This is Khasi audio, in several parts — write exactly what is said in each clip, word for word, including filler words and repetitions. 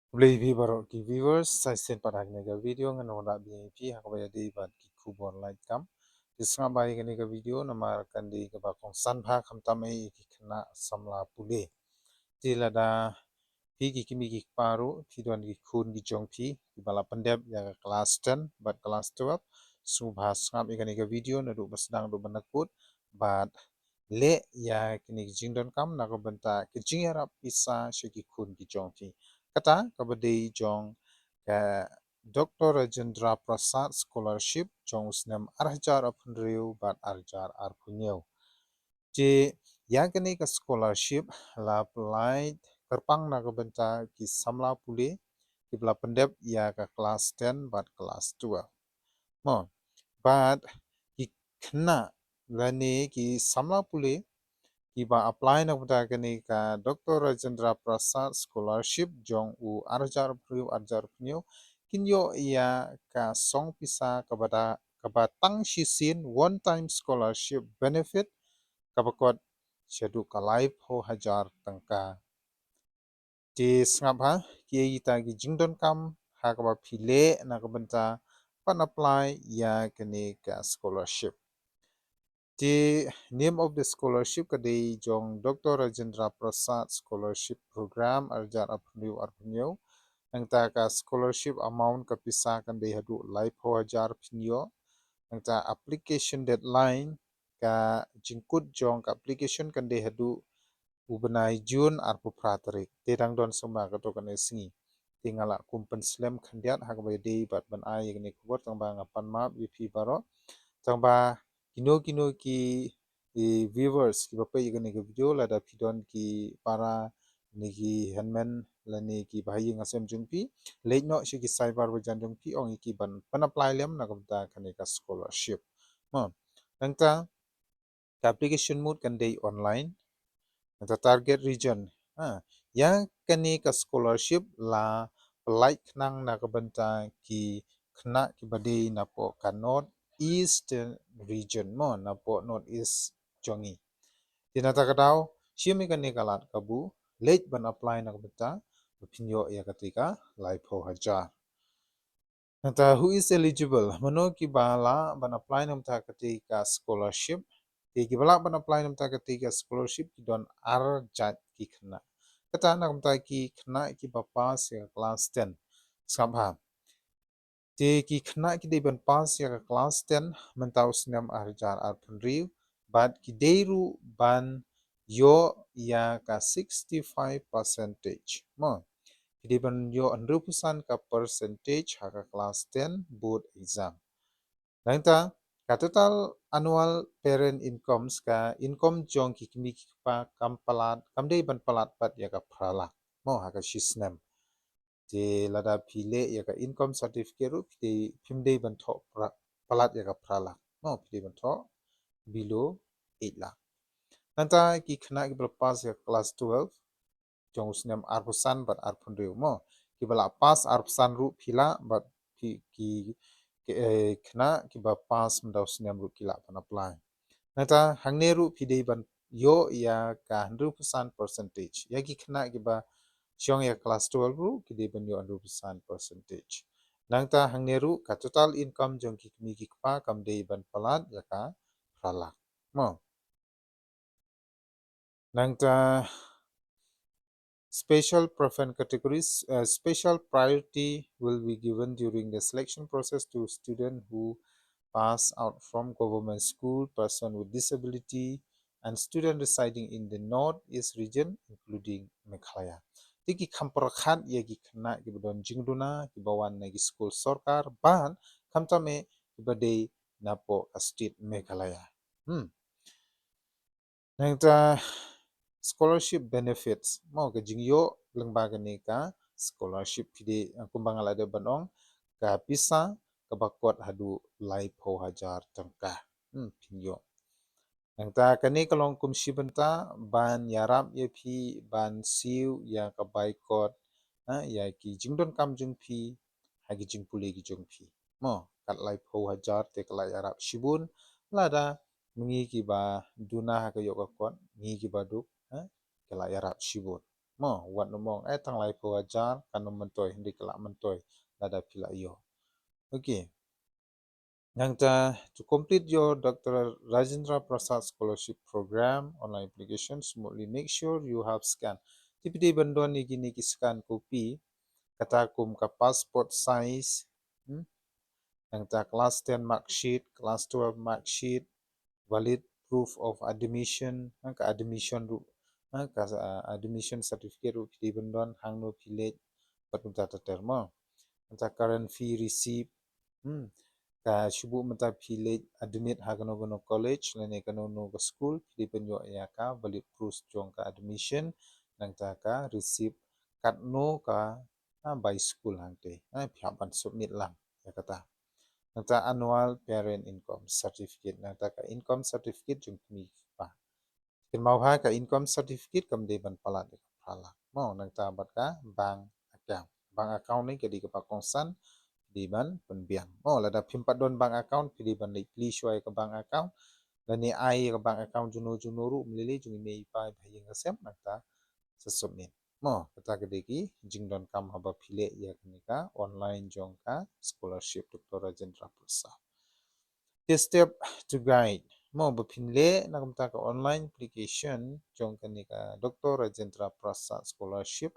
Khublei phi baroh ki viewers, sa shisien pat ha kane ka video ngan wanrah biang ïa phi ha kaba ïadei bad ki khubor lait kam. Te sngap bha ïa kane ka video namar kan dei kaba kongsan bha khamtam eh ïa ki khynnah samla pule. Te lada phi ki kmie ki kpa ruh phi don ki khun ki jong phi kiba la pyndep ïa ka class ten bad class twelve, sngewbha sngap ïa kane ka video naduh ba sdang haduh ba la kut bad leh ïa kine ki jingdonkam na ka bynta ki jingïarap pisa sha ki khun ki jong phi. Kata kaba dei jong ka Doctor Rajendra Prasad Scholarship jong u snem ar hajar arphew hynriew bad ar hajar arphew hynñiew. Te ïa kane ka scholarship la pynlait kyrpang na ka bynta ki samla pule kiba la pyndep ïa ka class ten bad class twelve. Mo, bad ki khynnah lane ki samla pule kiba apply na ka bynta kane ka Doctor Rajendra Prasad Scholarship jong u ar hajar arphew hynriew ar hajar arphew hynñiew kin ïoh ïa ka song pisa kaba da, kaba tang shisien, one time scholarship benefit, kaba kot shaduh ka laiphew hajar tyngka. Te sngap bha, kiei kita ki jingdonkam ha kaba phi leh na ka bynta ban apply ïa kane ka scholarship. Te name of the scholarship ka dei jong Doctor Rajendra Prasad Scholarship Program ar hajar arphew hynriew arphew hynñiew. Nangta ka scholarship amount, ka pisa, kan dei haduh laiphew hajar phin ïoh. Nangta application deadline, ka jingkut jong ka application kan dei haduh u bnai June arphew phra tarik. Te dang don sngewbha kato kane ka sngi. Te nga la kum pynslem khyndiat ha kaba ïadei bad ban ai ïa kane ka khubor, tangba nga pan map ïa phi baroh. Tangba kino kino ki, ki viewers kiba peit ïa kane ka video, lada phi don ki para ne ki hynmen lane ki bahaïing hasem jong phi, leit noh sha ki cyber bajan jong phi, ong ïa ki ban pyn apply lem na ka bynta kane ka scholarship. Mo, nangta ka application mode kan dei online. Nangta target region, ha, ïa kane ka scholarship la pynlait khnang na ka bynta ki khynnah kiba dei napoh ka North East region, mo, napoh North East jong ngi. Te nangta ka daw, shim ïa kane ka lad kabu, leit ban apply na ka bynta ba phin ïoh ïa kata ka laiphew hajar. Nangta who is eligible? Mano kiba lah ban apply na ka bynta kata ka scholarship? Te kiba lah ban apply na ka bynta kata ka scholarship ki don ar jait ki khynnah. Kata na ka bynta ki khynnah kiba pass ïa ka class ten. Sngap bha. Te ki khynnah ki dei ban pass ïa ka class ten mynta u snem ar hajar arphew hynriew, bad ki dei ruh ban ïoh ïa ka sixty-five percentage. Mo, ki dei ban ïoh hynriewphew san ka percentage ha ka class ten board exam. Nangta ka total annual parent incomes, ka income jong ki kmie ki kpa, kam palat, kam dei ban palat pat ïa ka phra lak, mo, ha ka shi snem. Te lada phi leh ïa ka income certificate ruh, phi dei, phim dei ban thoh pra-, palat ïa ka phra lak, mo, phi dei ban thoh below eight lakh. Nangta ki khynnah kiba la pass ïa ka class twelve jong u snem arphew san bad arphew hynriew, mo, kiba la pass arphew san ruh phi lah, bad phi ki, ki, eh, khynnah kiba pass mynta u snem ruh ki lah ban apply. Nangta hangne ruh phi dei ban ïoh ïa ka hynriewphew san percentage. Ïa ki khynnah kiba shong ïa class twelve ruh ki dei ban ïoh hynriewphew san percentage. Nangta hangne ruh ka total income jong ki kmie ki kpa kam dei ban palat ïa ka phra lak, mo. Nangta special preference categories, uh, special priority will be given during the selection process to student who pass out from government school, person with disability, and student residing in the North East region, including Meghalaya. Te ki kham pyrkhat ïa ki khynnah kiba don jingduna, kiba wan na ki skul sorkar, bad khamtam eh kiba dei napoh ka state Meghalaya. Hmm. Nangta scholarship benefits, mo, ka jingïoh lyngba kane ka scholarship phi dei, eh, kumba nga la dep ban ong, ka pisa kaba kot haduh laiphew hajar tyngka. Hmm, phin ïoh. Nangta kane ka long kum shi bynta ban ïarap ïa phi ban siew ïa ka bai kot, ha, ïa ki jingdonkam jong phi ha ki jingpule ki jong phi. Mo, kat laiphew hajar te ka la ïarap shibun, lada ma ngi kiba duna ha ka ïoh ka kot, ngi kiba duk, ha, ka la ïarap shibun. Mo, wat nym ong eh tang laiphew hajar kan nym myntoi, hynrei ka lah myntoi lada phi lah ïoh. Okay. Nangta, to complete your Doctor Rajendra Prasad Scholarship Program online application smoothly, make sure you have scan. Te phi dei ban don ïa kine ki scan copy, kata kum ka passport size, hmm? Nangta class ten mark sheet, class twelve mark sheet, valid proof of admission, ha, ka admission ruh, ha, ka, ah, admission certificate ruh phi dei ban don, hangno phi leit, bad kumta ter ter mo. Nangta current fee receipt, hmm, ka shu buh mynta phi leit admit ha kano kano college lane kano kano ka school, phi dei ban ïoh ïa ka valid proof jong ka admission, nangta ka receipt katno ka, ha, bai school hangtei, ha, phi hap ban submit lang ïa kata. Nangta annual parent income certificate, nangta ka income certificate jong kmie kpa. Kynmaw ha, ka income certificate kam dei ban palat ïa ka phra lak mo, nangta bad ka bank account. Bank account ne ka dei kaba kongsan, phi dei ban pynbiang mo. Lada phim pat don bank account, phi dei ban leit plie shuwa ïa ka bank account, lane ai ïa ka bank account jong no jong no ruh, ym lei lei jong i mei i pa, i bha ïing ka sem, nangta sa submit mo. Kata ka dei ki jingdonkam haba phi leh ïa kane ka online jong ka scholarship Doctor Rajendra Prasad. Te step to guide mo, ba phin leh na ka bynta ka online application jong kane ka Doctor Rajendra Prasad Scholarship.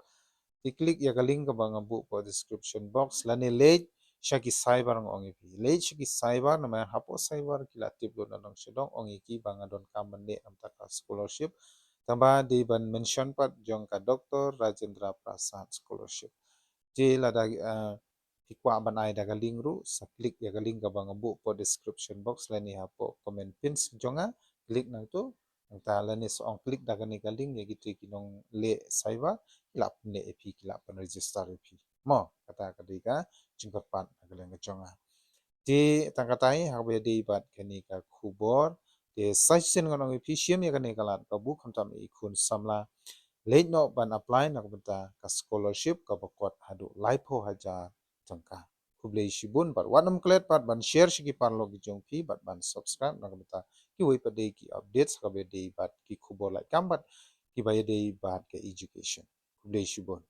Te click ïa ka link kaba nga buh hapoh description box lane leit sha ki cyber, nga ong ïa phi. Leit sha ki cyber, namar hapoh cyber ki la tip lut na dong sha dong, ong ïa ki ba nga donkam ban leh na ka bynta ka scholarship. Tangba dei ban mention pat jong ka Doctor Rajendra Prasad Scholarship. Te lada, eh, phi kwah ban ai da ka link ruh, sa click ïa ka link kaba nga buh hapoh description box lane hapoh comment pins jong nga, click nangto. Nangta lane sa ong click da kane ka link ïa kito ki nongleh cyber, ki lah pynleh ïa phi, ki lah pynregister ïa phi mo. Kata ka dei ka jingkyrpad na ka liang ka jong nga. Te tang katai ha kaba ïadei bad kane ka khubor. Te sa shisien ngan ong ïa phi, shim ïa kane ka lad ka buk, khamtam ïa i khun samla, leit noh ban apply na ka bynta ka scholarship kaba kot haduh laiphew hajar tyngka. Khublei shibun bad wat nym klet pat ban share sha ki paralok ki jong phi bad ban subscribe na ka bynta kiwei pat de ki updates ha kaba ïadei bad ki khubor lait kam bad kiba ïadei bad ka education. Khublei shibun.